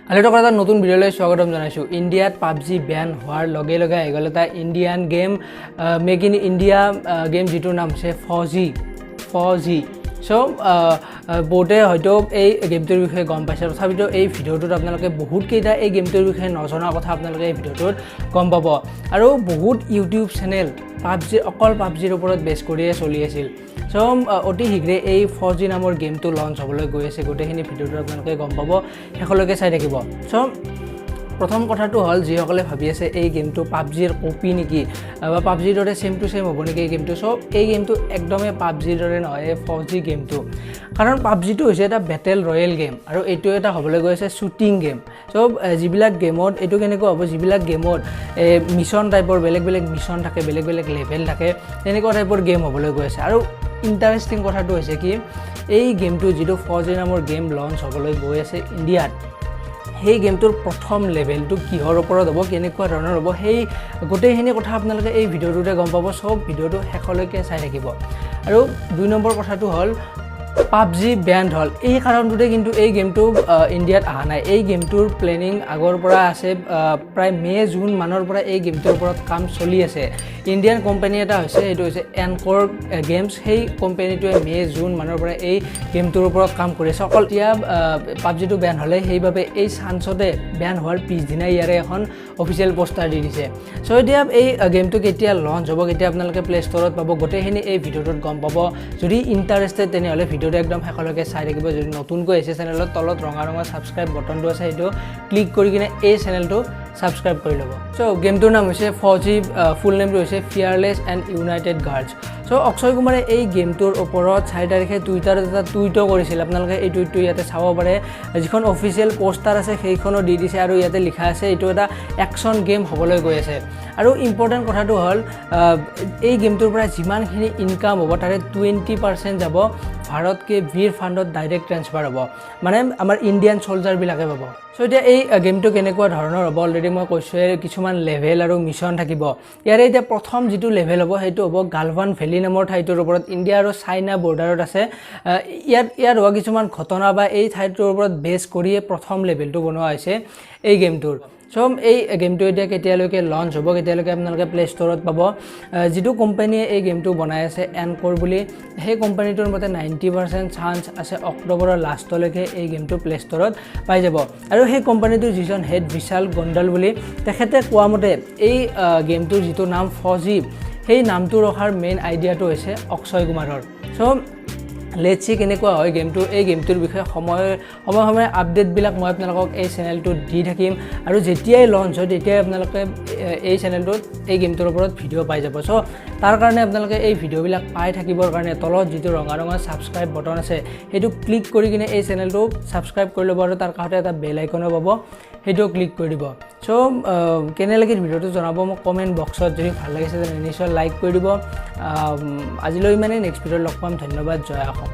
Hello', এটা নতুন ভিডিঅ'লৈ স্বাগতম জনাইছোঁ। ইণ্ডিয়াত পাবজি বেন হোৱাৰ লগে লগে আহি গ'ল এটা Indian game, Make in India game, যিটোৰ নাম হৈছে ফজি ফজি। চ' বহুতে হয়তো এই গেমটোৰ বিষয়ে গম পাইছে, তথাপিতো এই ভিডিঅ'টোত আপোনালোকে বহুতকেইটা এই গেমটোৰ বিষয়ে নজনা কথা আপোনালোকে এই ভিডিঅ'টোত গম পাব। আৰু বহুত ইউটিউব চেনেল পাবজি, অকল পাবজিৰ ওপৰত বেছ কৰিয়ে চলি আছিল। চ' অতি শীঘ্ৰে এই ফজি নামৰ গেমটো লঞ্চ হ'বলৈ গৈ আছে। গোটেইখিনি ভিডিঅ'টো আপোনালোকে গম পাব, শেষলৈকে চাই থাকিব। চ' প্ৰথম কথাটো হ'ল, যিসকলে ভাবি আছে এই গেমটো পাবজিৰ কপি নেকি বা পাবজিৰ দৰে ছেম টু ছেম হ'ব নেকি এই গেমটো, চ' এই গেমটো একদমেই পাবজিৰ দৰে নহয় এই ফজি গেমটো। কাৰণ পাবজিটো হৈছে এটা বেটেল ৰয়েল গেম আৰু এইটো এটা হ'বলৈ গৈ আছে শ্বুটিং গেম। চ' যিবিলাক গেমত এইটো কেনেকুৱা হ'ব, যিবিলাক গেমত মিছন টাইপৰ বেলেগ বেলেগ মিছন থাকে, বেলেগ বেলেগ লেভেল থাকে, তেনেকুৱা টাইপৰ গেম হ'বলৈ গৈ আছে। আৰু ইণ্টাৰেষ্টিং কথাটো হৈছে কি, এই গেমটো যিটো ফজি নামৰ গেম লঞ্চ হ'বলৈ গৈ আছে ইণ্ডিয়াত, সেই গেমটোৰ প্ৰথম লেভেলটো কিহৰ ওপৰত হ'ব, কেনেকুৱা ধৰণৰ হ'ব, সেই গোটেইখিনি কথা আপোনালোকে এই ভিডিঅ'টোতে গম পাব। চব ভিডিঅ'টো শেষলৈকে চাই থাকিব। আৰু 2 নম্বৰ কথাটো হ'ল, পাবজি বেণ্ড হ'ল এই কাৰণটোতে কিন্তু এই গেমটো ইণ্ডিয়াত অহা নাই। এই গেমটোৰ প্লেনিং আগৰ পৰা আছে, প্ৰায় মে' জুন মানৰ পৰা এই গেমটোৰ ওপৰত কাম চলি আছে। ইণ্ডিয়ান কোম্পানী এটা হৈছে, সেইটো হৈছে এনকৰ গেমছ। সেই কোম্পানীটোৱে মে' জুন মানৰ পৰা এই গেমটোৰ ওপৰত কাম কৰি আছে। অকল এতিয়া পাবজিটো বেন হ'লে, সেইবাবে এই চান্সতে বেন হোৱাৰ পিছদিনাই ইয়াৰে এখন অফিচিয়েল পোষ্টাৰ দি দিছে। চ' এতিয়া এই গেমটো কেতিয়া লঞ্চ হ'ব, কেতিয়া আপোনালোকে প্লে ষ্ট'ৰত পাব, গোটেইখিনি এই ভিডিঅ'টোত গম পাব। যদি ইণ্টাৰেষ্টেড, তেনেহ'লে ভিডিঅ'টো একদম শেষলৈকে চাই থাকিব। যদি নতুনকৈ আহিছে চেনেলত, তলত ৰঙা ৰঙা ছাবস্ক্ৰাইব বটনটো আছে, সেইটো ক্লিক কৰি কিনে এই চেনেলটো ছাবস্ক্ৰাইব কৰি ল'ব। চ' গেমটোৰ নাম হৈছে ফজি, ফুল নেমটো হৈছে ফিয়াৰলেছ এণ্ড ইউনাইটেড গাৰ্ডছ। চ' অক্ষয় কুমাৰে এই গেমটোৰ ওপৰত 4 তাৰিখে টুইটাৰত এটা টুইটো কৰিছিল। আপোনালোকে এই টুইটটো ইয়াতে চাব পাৰে। যিখন অফিচিয়েল পষ্টাৰ আছে, সেইখনো দি দিছে আৰু ইয়াতে লিখা আছে এইটো এটা একশ্যন গেম হ'বলৈ গৈ আছে। আৰু ইম্পৰ্টেণ্ট কথাটো হ'ল, এই গেমটোৰ পৰা যিমানখিনি ইনকাম হ'ব, তাৰে 20% যাব ভাৰত কে বীৰ ফাণ্ডত, ডাইৰেক্ট ট্ৰেন্সফাৰ হ'ব, মানে আমাৰ ইণ্ডিয়ান চ'লজাৰবিলাকে পাব। চ' এতিয়া এই গেমটো কেনেকুৱা ধৰণৰ হ'ব, অলৰেডি মই কৈছোঁৱে, কিছুমান লেভেল আৰু মিছন থাকিব। ইয়াৰে এতিয়া প্ৰথম যিটো লেভেল হ'ব, সেইটো হ'ব গালৱান ভেলী নামৰ ঠাইটোৰ ওপৰত, ইণ্ডিয়া আৰু চাইনা বৰ্ডাৰত আছে। ইয়াত ইয়াত হোৱা কিছুমান ঘটনা বা এই ঠাইটোৰ ওপৰত বেছ কৰিয়ে প্ৰথম লেভেলটো বনোৱা হৈছে এই গেমটোৰ। চ' এই গেমটো এতিয়া কেতিয়ালৈকে লঞ্চ হ'ব, কেতিয়ালৈকে আপোনালোকে প্লে ষ্ট'ৰত পাব, যিটো কোম্পানীয়ে এই গেমটো বনাই আছে এনকৰ বুলি, সেই কোম্পানীটোৰ মতে 90% চান্স আছে অক্টোবৰৰ লাষ্টলৈকে এই গেমটো প্লে ষ্ট'ৰত পাই যাব। আৰু সেই কোম্পানীটোৰ যিজন হেড বিশাল গণ্ডল বুলি, তেখেতে কোৱা মতে এই গেমটোৰ যিটো নাম ফজি, সেই নামটো ৰখাৰ মেইন আইডিয়াটো হৈছে অক্ষয় কুমাৰৰ। চ' লেট চি কেনেকুৱা হয় গেমটো। এই গেমটোৰ বিষয়ে সময় সময়ে সময়ে আপডেটবিলাক মই আপোনালোকক এই চেনেলটোত দি থাকিম আৰু যেতিয়াই লঞ্চ হয়, তেতিয়াই আপোনালোকে এই চেনেলটোত এই গেমটোৰ ওপৰত ভিডিঅ' পাই যাব। চ' তাৰ কাৰণে আপোনালোকে এই ভিডিঅ'বিলাক পাই থাকিবৰ কাৰণে তলত যিটো ৰঙা ৰঙা ছাবস্ক্ৰাইব বটন আছে, সেইটো ক্লিক কৰি কিনে এই চেনেলটো ছাবস্ক্ৰাইব কৰি ল'ব আৰু তাৰ কাষতে এটা বেল আইকনো পাব, সেইটোও ক্লিক কৰি দিব। চ' কেনে লাগিল ভিডিঅ'টো জনাব মোক কমেণ্ট বক্সত। যদি ভাল লাগিছে, তেনে নিশ্চয় লাইক কৰি দিব। আজিলৈ ইমানেই, নেক্সট ভিডিঅ'ত লগ পাম। ধন্যবাদ, জয় অসম।